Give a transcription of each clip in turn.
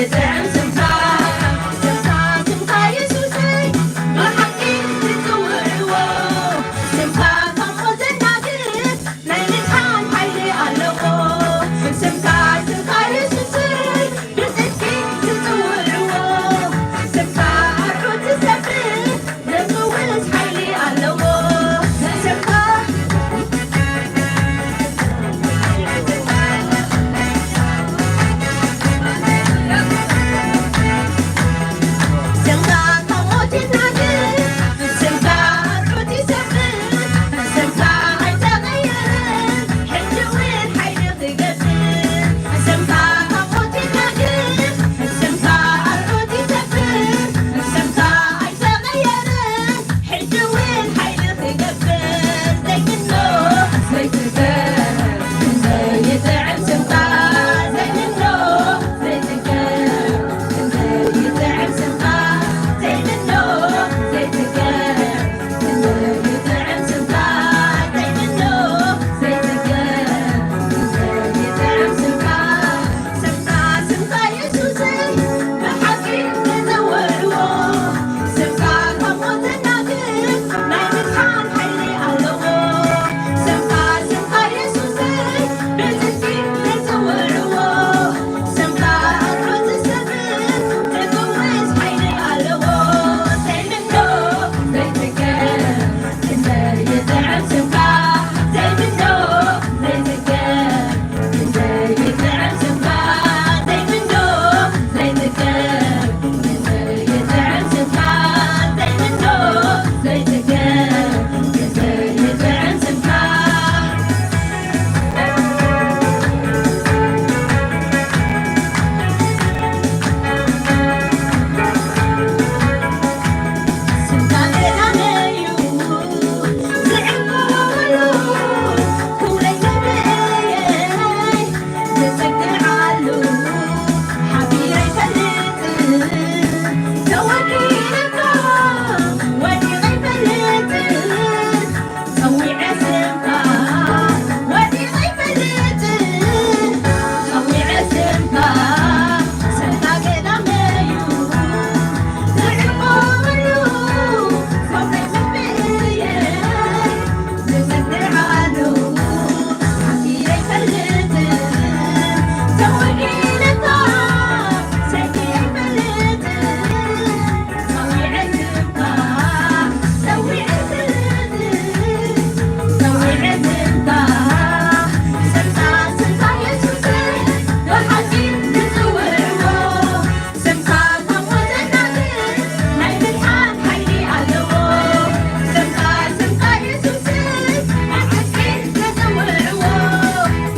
ጥዑም ስምካ፣ ስምካ፣ ስምካ የሱሰይ፣ ብሓቂ ክትጽውዕዎ፣ ስምካ ካብ ሞት ዘናግፍ ናይ ምድሓን ሓይሊ ኣለዎ። ስምካ፣ ስምካ የሱሰይ፣ ብጽድቂ ክትጽውዕዎ፣ ስምካ ኣርዑት ዝሰብር ዝፍውስ ሓይሊ ኣለዎ። ስምካ ስምካ ካብ ሞት ይናድር፣ ስምካ ኣርዑት ይሰብር፣ ስምካ ኣይተቐየረን፣ ሕጂ እውን ሓይሊ ክገብር። ስምካ ካብ ሞት ይናድር፣ ስምካ ኣርዑት ይሰብር፣ ስምካ ኣይተቐየረን፣ ሕጂ እውን ሓይሊ ክገብር። ዘይምኖ ዘይትገር፣ ክንደይ ይጥዕም ስምካ። ዘይምኖ ዘይትገር፣ ክንደይ ይጥዕም ስምካ። ዘይምኖ ዘይትገር፣ ክንደይ ይጥዕም ስምካ። ዘይምኖ ዘይትገር፣ ክንደይ ይጥዕም ስምካ። ስምካ፣ ስምካ የሱሰይ፣ ብሓቂ ተዘውርዎ። ስምካ ካብ ሞት ዘናግፍ ናይ ምድሓን ሓይሊ ኣለዎ። ስምካ፣ ስምካ የሱሰይ፣ ብጽድቂ ተዘውርዎ። ስምካ ኣርዑት ዝሰብር ዝፍውስ ሓይሊ ኣለዎ። ዘይምኖ ዘይትገር፣ ክንደይ ይጥዕም ስምካ። ዘይምኖ ዘይትገር፣ ዝጸግዓሉ ሓቢረ ኣይፈልጥን። ተወኪለካ ወዲቐ ኣይፈልጥን። ጸዊዐ ስምካ ወዲቐ ኣይፈልጥን። ጸዊዐ ስምካ፣ ስምካ ገዳመዩ። ዝዕቆበሉ ሰማይ መብልየ። ስምካ ካብ ሞት ዘናግፍ ናይ ምድሓን ሓይሊ ኣለዎ። ስምካ፣ ስምካ የሱሰይ፣ ብሓቂ ተዘውርዎ።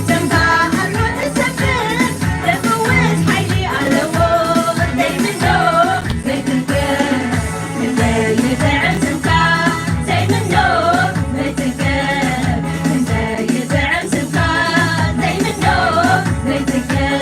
ስምካ ኣርዑት ዝሰብር ዝፍውስ ሓይሊ ኣለዎ። ዘይምኖ ዘይትንክር፣ ክንደይ ይጥዕም ስምካ። ዘይምኖ ዘይትንክር፣ ክንደይ ይጥዕም ስምካ። ዘይምኖ ዘይትንክር፣